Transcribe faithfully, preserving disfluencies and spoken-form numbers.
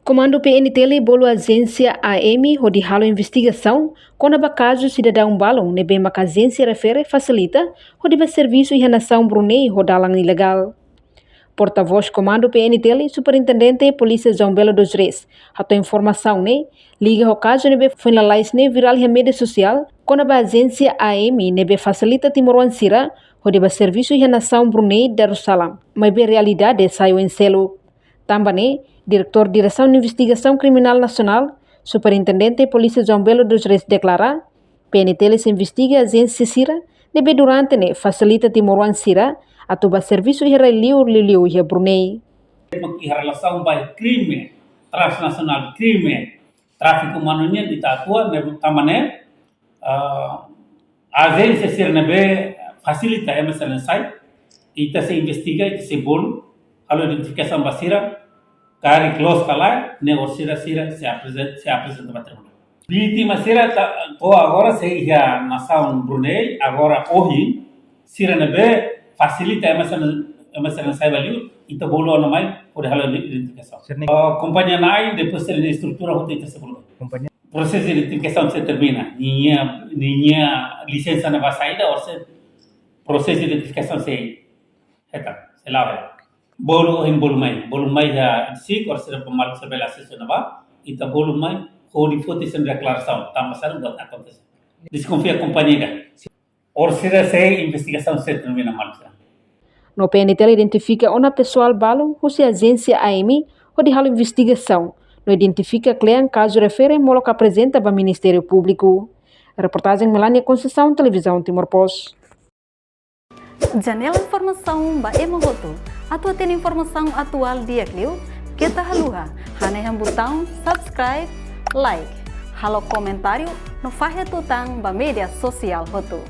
Komandu P N T L bolu ajénsia A M hodi halo investigasaun kona-ba kazu sidadaun balun ne'ebé maka ajénsia refere fasilita hodi bá servisu iha nasaun Brunei ho dalan ilegál. Portavós Komandu P N T L, Superintendente Polísia João Belo dos Reis, hato'o informasaun ne'e liga ho kazu ne'ebé foin lalais ne'e virál iha média sosiál kona-ba ajénsia A M ne'ebé fasilita timoroan sira hodi bá servisu iha nasaun Brunei Darussalam, maibé realidade sai oin seluk. Tanba ne'e, Diretór Diresaun Investigasaun Kriminál Nasionál, Superintendente Polísia João Belo dos Reis deklara, P N T L sei investiga ajénsia sira ne'ebé durante ne'e fasilita timoroan sira atu bá servisu iha rai-liur, liuliu iha Brunei. Iha relasaun ba krime transnasionál, krime tráfiku umanu nian ita atua, ne'e tanba ne'e, ah, ajénsia sira ne'ebé fasilita ema sira-ne'e sai, ita sei investiga, ita sei bolu, halo identifikasaun ba sira, karik loos ka lae, ne'e orsida sira sei aprezenta, sei aprezenta ba tribunál. Vítima sira ta, to'o agora sei iha nasaun Brunei, agora ohin, sira ne'ebé fasilita ema sira, ema sira-ne'e sai ba liur, ita bolu ona mai, hodi halo identifikasaun. Sira-ne'e. Ah, kompañia na'in, depois sira-nia estrutura hotu ita sei bolu. Kompañia. Prosesu identifikasaun sei termina. Ninia, ninia lisensa ne'e ba saida, orsida prosesu identifikasaun sei hetan, sei la'o hela. Bolu, ohin bolu mai, bolu mai iha DICIC, orsida ba maluk sira bele asesu ne'ebá, ita bolu mai, hodi foti sira-nia deklarasaun, tanba saida buat akontese. Deskonfia kompañia ida. Orsida sei investigasaun sei termina, maluk sira. No P N T L identifika ona pesoál balun husi ajénsia A M hodi halo investigasaun, no identifika kle'an kazu refere molok aprezenta ba Ministériu Públiku. Reportajen Melania Conceição, Televizaun Timor Post. Janela informasaun ba ema hotu. Atu hatene informasaun atuál di'ak liu, keta haluha, hanehan butaun subscribe, like, halo komentáriu, no fahe tutan ba média sosiál hotu.